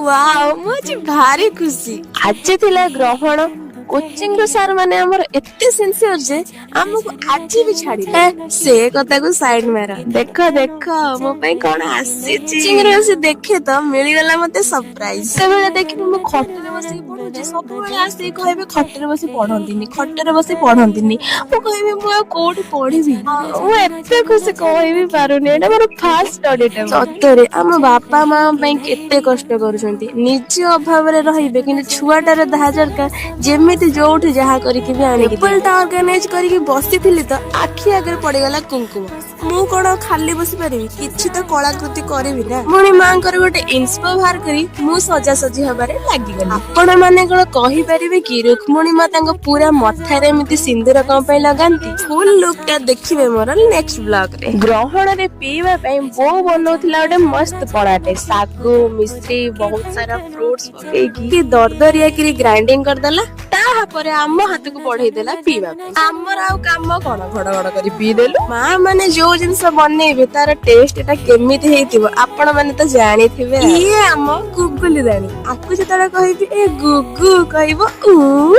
Wow, ମୁଁ ଆଜି ଭାରି ଖୁସି। ଆଜି ଥିଲା ଗ୍ରହଣ। କୋଚିଂ ର ସାର୍ ମାନେ ଆମର ଏତେ ସିନସିୟର ଯେ ଆମକୁ ଆଜି ବି ଛାଡିଲେ। ସେ କଥାକୁ ସାଇଡ ମାର। ଦେଖ ଦେଖ, ମୋ ପାଇଁ କଣ ଆସିଛି। କୋଚିଂ ରେ ଆସି ଦେଖେ ତ ମିଳିଗଲା ମତେ ସରପ୍ରାଇଜ। ସେତେବେଳେ ଦେଖିବି ମୁଁ ଖଟରେ ବସିକି ପଢୁଛି। ସବୁବେଳେ ଆସିକି କହିବେ, "ଖଟରେ ବସି ପଢନ୍ତିନି, ଖଟରେ ବସି ପଢନ୍ତିନି।" ମୁଁ କହିବି, ମୁଁ ଆଉ କୋଉଠି ପଢିବି? ମୁଁ ଏତେ ଖୁସି କହିବି ପାରୁନି। ଏଇଟା ମୋର ଫାଷ୍ଟ ଷ୍ଟଡି ଟେବୁଲ। ସତରେ ଆମ ବାପା ମା ପାଇଁ କେତେ କଷ୍ଟ କରୁଛନ୍ତି। ନିଜେ ଅଭାବରେ ରହିବେ, କିନ୍ତୁ ଛୁଆଟାର ଯାହା ଦରକାର, ଯେମିତି ଯୋଉଠି ଯାହା କରିକି ବି ଆଣିକି ଟେବୁଲଟା ଅର୍ଗାନାଇଜ କରିକି ବସିଥିଲି ତ ଆଖି ଆଗରେ ପଡିଗଲା କୁଙ୍କୁମ। ମୁଁ କଣ ଆଉ ଖାଲି ବସି ପାରିବି? କିଛି ତ କଳାକୃତି କରିବି ନା। ପୁଣି ମାଙ୍କର ଗୋଟେ ଇନ୍ସପୋ ବାହାର କରି ମୁଁ ସଜାସଜି ହବାରେ ଲାଗିଗଲି। ଆପଣ ମାନେ କଣ କହିପାରିବେ କି, ରୁକ୍ମଣୀ ମା ତାଙ୍କ ପୁରା ମଥାରେ ଏମିତି ସିନ୍ଦୁର କଣ ପାଇଁ ଲଗାନ୍ତି? ଫୁଲ ଲୁକ୍ ଟା ଦେଖିବେ ମୋର ନେକ୍ସଟ ବ୍ଲଗ ରେ। ଗ୍ରହଣରେ ପିଇବା ପାଇଁ ବୋଉ ବନଉଥିଲା ଗୋଟେ ମସ୍ତ ପଣାଟେ। ଶାଗୁ, ମିଶ୍ରି, ବହୁତ ସାରା ଫ୍ରୁଟ୍ସ ପକେଇକି ଦରଦରିଆ କିରି ଗ୍ରାଇଣ୍ଡିଙ୍ଗ କରିଦେଲା। ତାପରେ ଆମ ହାତକୁ ବଢେଇ ଦେଲା ପିଇବା ପାଇଁ। ଆମର ଆଉ କାମ କଣ? ଘଡ ଘଡ କରି ପିଇଦେଲୁ। ମା ମାନେ ଯୋଉ ଜିନିଷ ବନେଇବେ, ତାର ଟେଷ୍ଟ ଟା କେମିତି ହେଇଥିବ, ଆପଣ ମାନେ ତ ଜାଣିଥିବେ। ଇଏ ଆମ ଗୁଗୁଲି ରାଣୀ। ଆକୁ ଯେତେବେଳେ କହିବି, "ଏ ଗୁଗୁ", କହିବ ଉ।